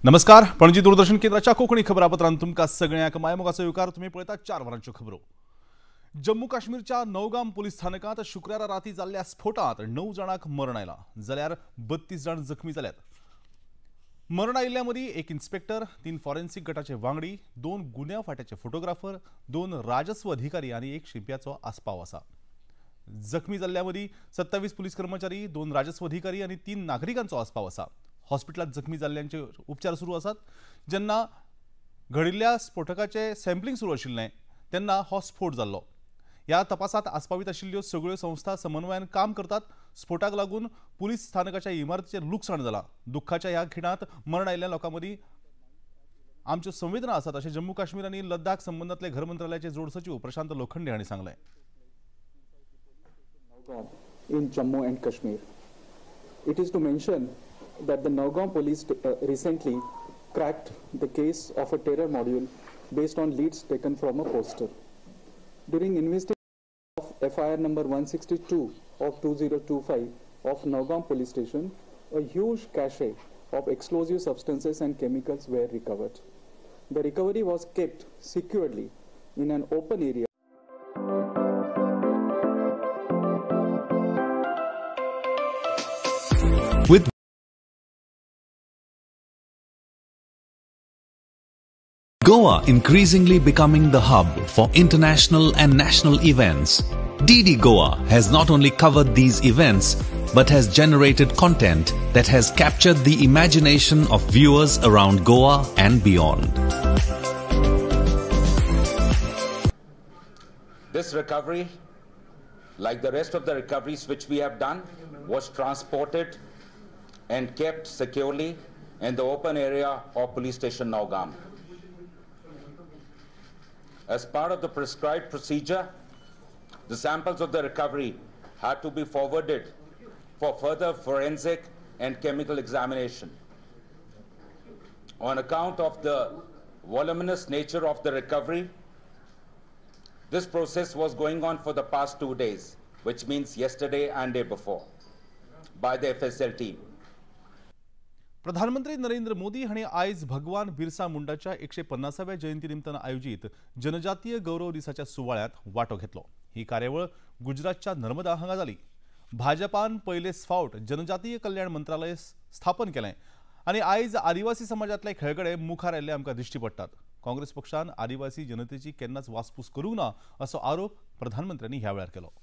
नमस्कार, पणजी दूरदर्शन केंद्राच्या कोंकणी खबरापत्रांत तुमकां सगळ्यांक मायमोगाचो येवकार. तुमी पळयतात 4 वरांच्यो खबरो. जम्मू काश्मीरच्या नौगाम पुलीस स्थानकांत शुक्रारा राती जाल्ल्या स्फोटांत 9 जाणांक मरण आयलां जाल्यार 32 जाण जखमी जाल्यात. मरण आयिल्ल्या मदीं एक इन्स्पेक्टर, 3 फॉरेन्सिक गटाचे वांगडी, 2 गुन्यांव फांट्याचे फोटोग्राफर, 2 राजस्व अधिकारी आनी 1 शिंप्याचो आस्पाव आसा. जखमी जाल्ल्या मदीं 27 पुलीस कर्मचारी, 2 राजस्व अधिकारी आनी 3 नागरिकांचो आस्पाव आसा. हॉस्पिटलांत जखमी जाल्ल्यांचे उपचार सुरू आसात. जेन्ना घडिल्ल्या स्फोटकाचें सॅम्पलिंग सुरू आशिल्लें तेन्ना हो स्फोट जाल्लो. ह्या तपासांत आस्पावीत आशिल्ल्यो सगळ्यो संस्था समन्वयान काम करतात. स्फोटाक लागून पुलीस स्थानकाच्या इमारतीचें लुकसाण जालां. दुख्खाच्या ह्या खिणांत मरण आयिल्ल्या लोकां मदीं आमच्यो संवेदना आसात अशें जम्मू काश्मीर आनी लद्दाख संबंदांतले घर मंत्रालयाचे जोड सचीव प्रशांत लोखंडे हांणी सांगलें. In Jammu and Kashmir. It is to mention that the Nowgam police recently cracked the case of a terror module based on leads taken from a poster. During investigation of FIR number 162 of 2025 of Nowgam police station, a huge cache of explosive substances and chemicals were recovered. The recovery was kept securely in an open area. With Goa increasingly becoming the hub for international and national events, DD Goa has not only covered these events but has generated content that has captured the imagination of viewers around Goa and beyond. This recovery, like the rest of the recoveries which we have done, was transported and kept securely in the open area of police station Nowgam. As part of the prescribed procedure, the samples of the recovery had to be forwarded for further forensic and chemical examination. On account of the voluminous nature of the recovery, this process was going on for the past 2 days, which means yesterday and day before, by the FSL team. प्रधानमंत्री नरेंद्र मोदी हांणी आयज भगवान बिरसा मुंडाच्या 150व्या जयंती निमतान आयोजीत जनजातीय गौरव दिसाच्या सुवाळ्यांत वांटो घेतलो. ही कार्यावळ गुजरातच्या नर्मदा हांगा जाली. भाजपान पयलेच फावट जनजातीय कल्याण मंत्रालय स्थापन केलें आनी आयज आदिवासी समाजांतले खेळगडे मुखार आयिल्ले आमकां दिश्टी पडटात. काँग्रेस पक्षान आदिवासी जनतेची केन्नाच वासपूस करूंक ना असो आरोप प्रधानमंत्र्यांनी ह्या वेळार केलो.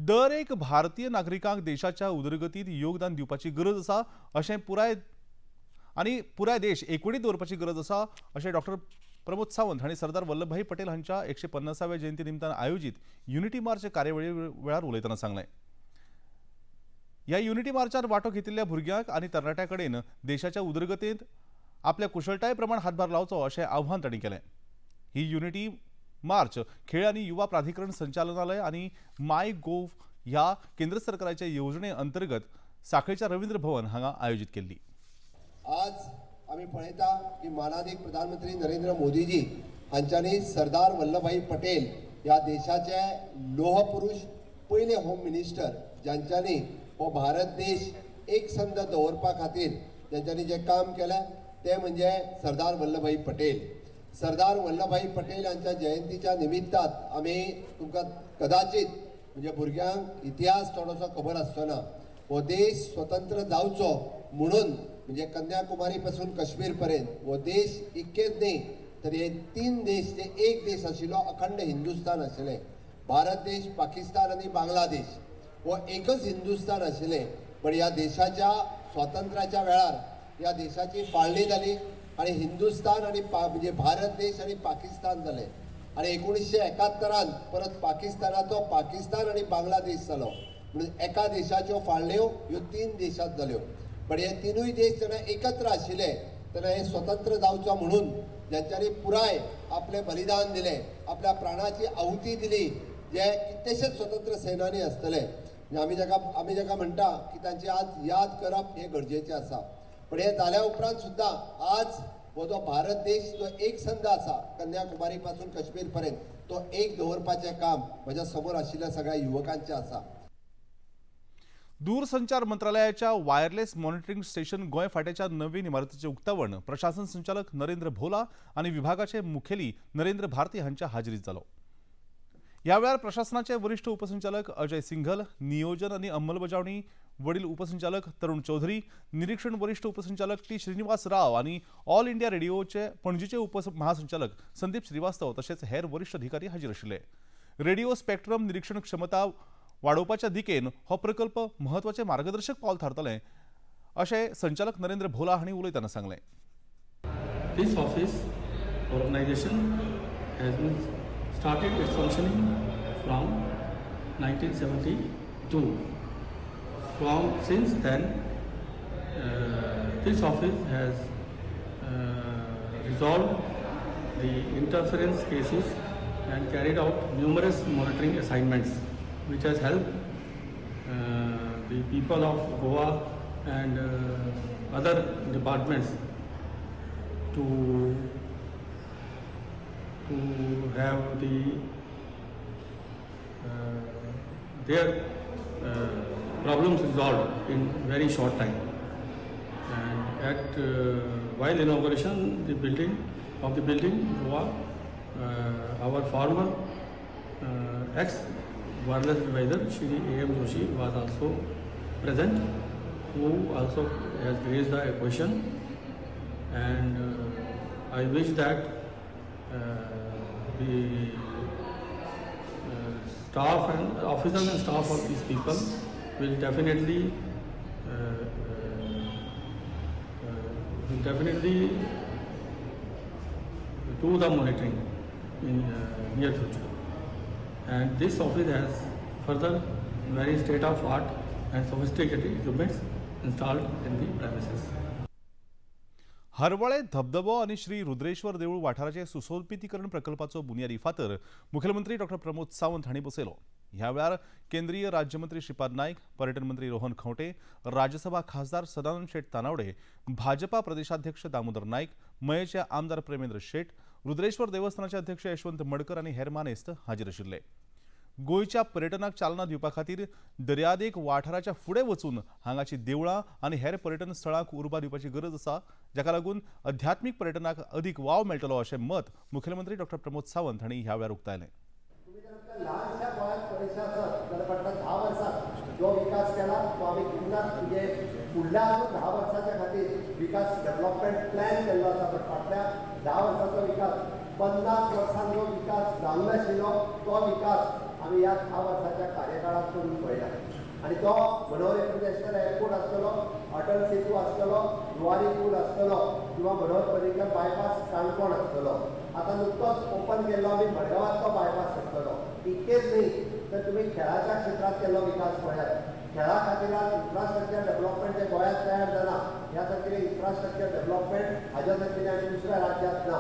दर एक भारतीय नागरिकांक देशाच्या उदरगतीत योगदान दिवपाची गरज आसा अशें पुराय आनी पुराय देश एकवटीत दवरपाची गरज आसा अशें डॉक्टर प्रमोद सावंत हांणी सरदार वल्लभभाई पटेल हांच्या 150व्या जयंती निमतान आयोजीत युनिटी मार्च कार्यावळी वेळार उलयतना सांगलें. ह्या युनिटी मार्चात वांटो घेतिल्ल्या भुरग्यांक आनी तरणाट्यां कडेन देशाच्या उदरगतींत आपल्या कुशळटाये प्रमाण हातभार लावचो अशें आव्हान तांणी केलें. ही युनिटी मार्च खेळ आनी युवा प्राधिकरण संचालनालय आनी माय गोव ह्या केंद्र सरकाराच्या येवजणे अंतर्गत साखळीच्या रवींद्र भवन हांगा आयोजीत केल्ली. आज आमी पळयता की मानादीक प्रधानमंत्री नरेंद्र मोदीजी हांच्यांनी सरदार वल्लभभाई पटेल ह्या देशाचे लोहपुरुष पयले होम मिनिस्टर ज्यांच्यांनी हो भारत देश एकसंध दवरपा खातीर ज्यांच्यांनी जें काम केलें तें म्हणजे सरदार वल्लभभाई पटेल. सरदार वल्लभभाई पटेल हांच्या जयंतीच्या निमित्तान आमी तुमकां कदाचित म्हणजे भुरग्यांक इतिहास थोडोसो खबर आसचो ना. हो देश स्वतंत्र जावचो म्हणून म्हणजे कन्याकुमारी पासून काश्मीर पर्यंत हो देश इतकेच न्ही तर हे 3 देश जे एक देश आशिल्लो अखंड हिंदुस्तान आशिल्लें. भारत देश, पाकिस्तान आनी बांगलादेश हो एकच हिंदुस्तान आशिल्लें. पण ह्या देशाच्या स्वातंत्र्याच्या वेळार ह्या देशाची फाळणी जाली आनी हिंदुस्तान आनी म्हणजे भारत देश आनी पाकिस्तान जालें. आनी 1971 परत पाकिस्तानाचो पाकिस्तान आनी बांगलादेश जालो. म्हणून एका देशाच्यो फाळण्यो ह्यो 3 देशांत जाल्यो. पण हे 3ूय देश जेन्ना एकत्र आशिल्ले तेन्ना हे स्वतंत्र जावचो म्हणून ज्यांच्यांनी पुराय आपलें बलिदान दिलें, आपल्या प्राणाची आहुती दिली, जे कितलेशेच स्वतंत्र सेनानी आसतले. आमी जाका म्हणटा की तांची आज याद करप हें गरजेचें आसा. पण हे जाल्या उपरांत सुद्दां आज हो जो भारत देश जो एकसंध आसा कन्याकुमारी पासून काश्मीर पर्यंत तो एक दवरपाचें काम म्हज्या समोर आशिल्ल्या सगळ्या युवकांचें आसा. दूरसंचार मंत्रालयाच्या वायरलेस मॉनिटरिंग स्टेशन गोंय फाट्याच्या नवीन इमारतीचें उक्तावण प्रशासन संचालक नरेंद्र भोला आनी विभागाचे मुखेली नरेंद्र भारती हांच्या हाजेरीत जालो. ह्या वेळार प्रशासनाचे वरिश्ठ उपसंचालक अजय सिंघल, नियोजन आनी अंमलबजावणी वडील उपसंचालक तरुण चौधरी, निरीक्षण वरिश्ठ उपसंचालक टी श्रीनिवास राव आनी ऑल इंडिया रेडिओचे पणजीचे उपमहासंचालक संदीप श्रीवास्तव तशेंच हेर वरिश्ठ अधिकारी हाजीर आशिल्ले. रेडिओ स्पेक्ट्रम निरीक्षण क्षमता वाडोवपाच्या दिकेन हो प्रकल्प म्हत्वाचें मार्गदर्शक पावल थारतलें अशें संचालक नरेंद्र भोला हांणी उलयतना सांगलें. This office organization has been started its functioning from 1972. From since then, this office has resolved the interference cases and carried out numerous monitoring assignments, which has helped the people of Goa and other departments to have the their problems resolved in very short time. And at while inauguration the building of the building, Goa, our former ex wireless advisor Shri A.M. Joshi was also present, who also has raised the question. And I wish that the staff and officers and staff of these people will definitely do the monitoring in near future. And this office has further very state-of-art and sophisticated equipments installed in the premises. Harvalem धबधबो आनी श्री रुद्रेश्वर देऊळ वाठाराचे सुसोल्पितीकरण प्रकल्पाचो बुनियादी फातर मुख्यमंत्री doctor Pramod Sawant हांणी बसयलो. ह्या वेळार केंद्रीय राज्यमंत्री श्रीपाद नायक, पर्यटन मंत्री रोहन खंवटे, राज्यसभा खासदार सदानंद शेट तानावडे, भाजपा प्रदेशाध्यक्ष दामोदर नायक, मयेचे आमदार प्रेमेंद्र शेट, रुद्रेश्वर देवस्थानाचे अध्यक्ष यशवंत मडकर आनी हेर मानेस्त हाजीर आशिल्ले. गोंयच्या पर्यटनाक चालना दिवपा खातीर दर्यादेग वाठाराच्या फुडें वचून हांगाची देवळां आनी हेर पर्यटन स्थळांक उर्बा दिवपाची गरज आसा, जाका लागून अध्यात्मीक पर्यटनाक अदीक वाव मेळटलो अशें मत मुख्यमंत्री डॉक्टर प्रमोद सावंत हांणी ह्या वेळार उक्तायलें. ल्हानशा गोंयांत पळयशें आसत जाल्यार फाटल्या 10 वर्सांत जो विकास केला तो आमी केन्नाच म्हणजे फुडल्या अजून 10 वर्साच्या खातीर विकास डेव्हलपमेंट प्लॅन केल्लो आसा, बट फाटल्या 10 वर्साचो विकास 50 वर्सांत जो विकास जावंक नाशिल्लो तो विकास आमी ह्या 10 वर्साच्या कार्यकाळांत करून पळयला. आनी तो मनोहर इंटरनॅशनल एअरपोर्ट आसतलो, अटल सेतू आसतलो, जुवारी पूल आसतलो किंवा मनोहर पर्रीकर बायपास काणकोण आसतलो, आतां नुकतोच ओपन केल्लो आमी मडगांवांतलो बायपास आसतलो. इतकेच न्ही तर तुमी खेळाच्या क्षेत्रांत केल्लो विकास पळयात. खेळा खातीर इन्फ्रास्ट्रक्चर डेव्हलपमेंट जें गोंयांत तयार जाला ह्या सारकें इन्फ्रास्ट्रक्चर डेव्हलपमेंट हाज्या सारकें आनी दुसऱ्या राज्यांत ना.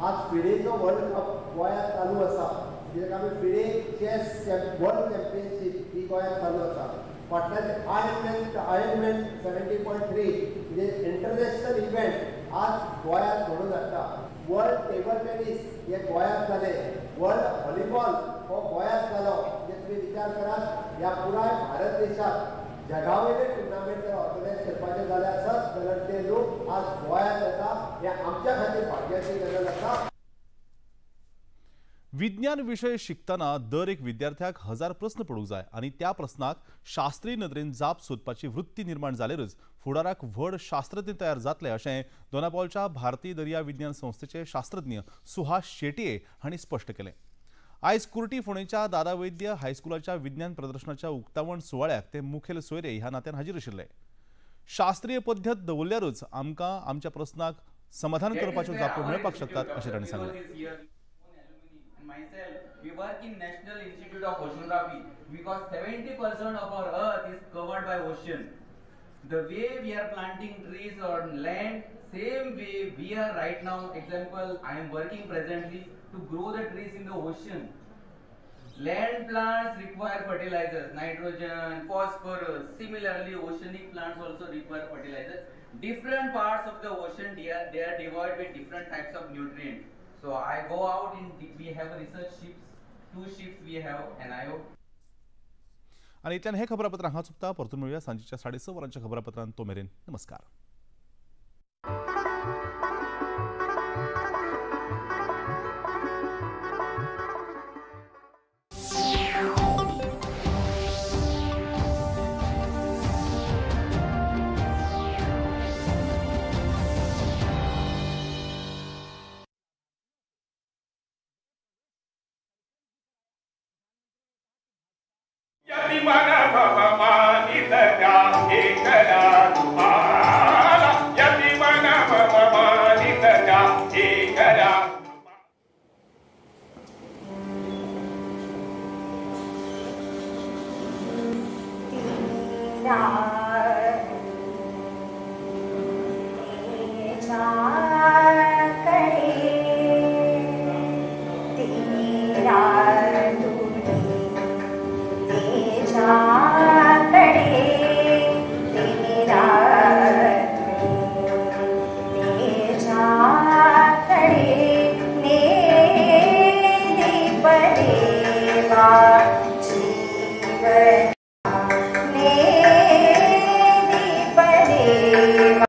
आज फिडेचो वर्ल्ड कप गोंयांत चालू आसा, कित्याक आमी फिडे चॅस वर्ल्ड चॅम्पियनशीप ही गोंयांत चालू आसा. फाटल्यान आयर्नमॅन 70.3 म्हणजे इंटरनॅशनल इव्हेंट आज गोंयांत घडोवन हाडटा. वर्ल्ड टेबल टेनीस हे गोंयांत जालें, वर्ल्ड व्हॉलीबॉल हो गोंयांत जालो. म्हणजे तुमी विचार करात, ह्या पुराय भारत देशांत जगावयले टुर्नामेंट जर ऑर्गनायज करपाचे जाले आसत जाल्यार ते लोक आज गोंयांत येता, हे आमच्या खातीर भाग्याची गजाल आसा. विज्ञान विशय शिकतना दर एक विद्यार्थ्याक 1000 प्रस्न पडूंक जाय आनी त्या प्रस्नाक शास्त्रीय नदरेन जाप सोदपाची वृत्ती निर्माण जाल्यारच फुडाराक व्हड शास्त्रज्ञ तयार जातले अशें दोनापावलच्या भारतीय दर्या विज्ञान संस्थेचे शास्त्रज्ञ सुहास शेटये हांणी स्पश्ट केलें. आयज कुर्टी फोंडेच्या दादा वैद्य हायस्कुलाच्या विज्ञान प्रदर्शनाच्या उक्तावण सुवाळ्याक ते मुखेल सोयरे ह्या नात्यान हाजीर आशिल्ले. शास्त्रीय पद्दत दवरल्यारच आमकां आमच्या प्रस्नाक समाधान करपाच्यो जापो मेळपाक शकतात अशें तांणी सांगलें. Myself, we work in National Institute of Oceanography because 70% of our earth is covered by ocean. The way we are planting trees on land, same way we are right now, example, I am working presently to grow the trees in the ocean. Land plants require fertilizers, nitrogen, phosphorus. Similarly, oceanic plants also require fertilizers. Different parts of the ocean, they are devoid with different types of nutrients. So I go out in, we have research ships, 2 ships we have, NIO. आनी इतल्यान हें खबरापत्र हांगा चुकता. परतून मेळुया सांजेच्या 6:30 वरांच्या खबरापत्रांत. तो मेरेन नमस्कार. Hey.